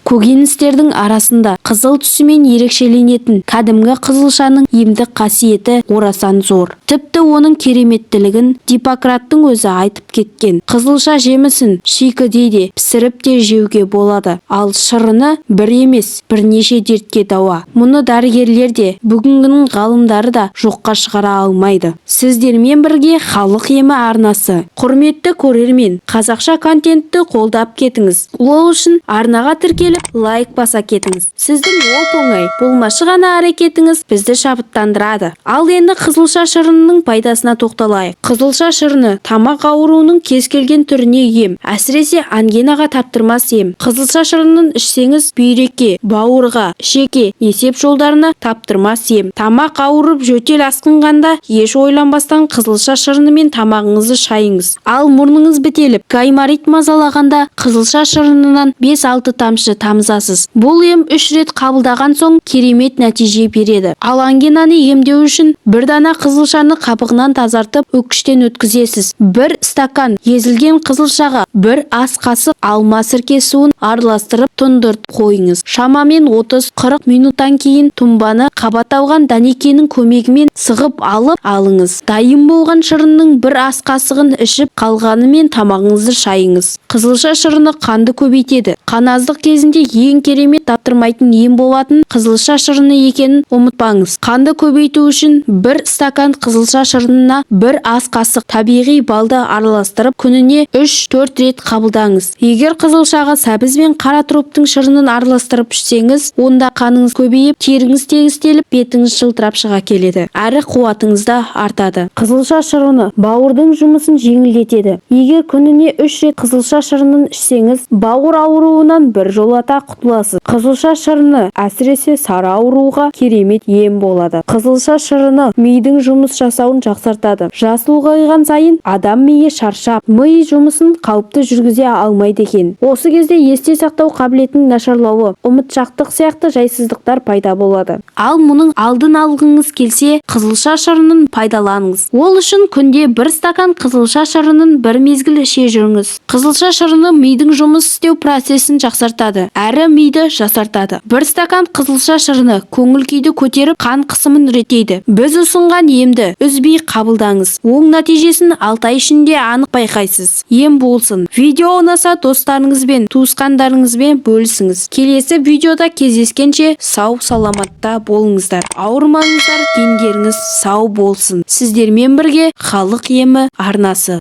Көкөністердің арасында қызыл түсімен ерекшеленетін кәдімгі қызылшаның емдік қасиеті орасан зор. Тіпті оның кереметтілігін Гиппократтың өзі айтып кеткен. Қызылша жемісін шикідей де, пісіріп те жеуге болады. Ал шырыны бір емес, бірнеше дертке дауа. Мұны дәрігерлер де, бүгінгінің ғалымдары да жоққа шығара алмайды. Сіздермен бірге «Халық емі» арнасы. Құрметті көрермен, қазақша контентті қолдап кетіңіз. Ол үшін арнаға тіркеліп, лайк баса кетіңіз. Сіздің оп-оңай, болмашы ғана әрекетіңіз бізді шабыттандырады. Ал енді қызылша шырынының пайдасына тоқталайық. Қызылша шырыны тамақ ауруының кез келген түріне ем, әсіресе ангинаға таптырмас ем. Қызылша шырынын ішсеңіз, бүйрекке, бауырға, ішекке, несеп жолдарына таптырмас ем. Тамақ ауырып, жөтел асқынғанда еш ойланбастан қызылша шырынымен тамағыңызды шайыңыз. Ал мұрныңыз бітеліп, гайморит мазалағанда қызылша шырынынан 5-6 тамшы тамызасыз. Бұл ем 3 рет қабылдаған соң керемет нәтиже береді. Ал ангинаны емдеу үшін бір дана қызылшаны қабығынан тазартып, үккіштен өткізесіз. Бір стакан езілген қызылшаға бір ас қасық алма сірке суын араластырып, тұндырып қойыңыз. Шамамен 30-40 минуттан кейін тұнбаны қабат алған дәнекенің көмегімен сығып алып алыңыз. Дайын болған шырынның бір ас қасығын ішіп, қалғанымен тамағыңызды шайыңыз. Қызылша шырыны қанды көбейтеді. Қаназдық кезінде ең керемет, таптырмайтын ем болатын қызылша шырыны екенін ұмытпаңыз. Қанды көбейту үшін бір стакан қызылша шырынына бір ас қасық табиғи балды араластырып, күніне 3-4 рет қабылдаңыз. Егер қызылшаға сәбіз бен қара тұрыптың шырынын араластырып ішсеңіз, онда қаныңыз көбейіп, теріңіз тегістеліп, бетіңіз жылтырап шыға келеді. Әрі қуатыңыз да артады. Қызылша шырыны бауырдың жұмысын жеңілдетеді. Егер күніне 3 рет қызылша шырынын ішсеңіз, бауыр ауруынан бір жолата құтыласыз. Қызылша шырыны әсіресе сары ауруға керемет ем болады. Қызылша шырыны мидың жұмыс жасауын жақсартады. Жас ұлғайған сайын адам миы шаршап, ми жұмысын қалыпты жүргізе алмайды екен. Осы кезде есте сақтау қабілетінің нашарлауы, ұмытшақтық сияқты жайсыздықтар пайда болады. Ал мұның алдын алғыңыз келсе, қызылша шырынын пайдаланыңыз. Ол үшін күнде бір стакан қызылша шырынын бір мезгіл іше жүріңіз. Қызылша шырыны мидың жұмыс істеу процесін жақсартады, әрі миды жасартады. Бір стакан қызылша шырыны көңіл күйді көтеріп, қан қысымын реттейді. Біз ұсынған емді үзбей қабылдаңыз. Оң нәтижесін 6 ай ішінде анық байқайсыз. Ем болсын. Видео ұнаса, достарыңызбен, туысқандарыңызбен бөлісіңіз. Келесі видеода кездескенше сау саламатта болыңыздар. Ауырмаңыздар, дендеріңіз сау болсын. Сіздермен бірге «Халық емі» арнасы.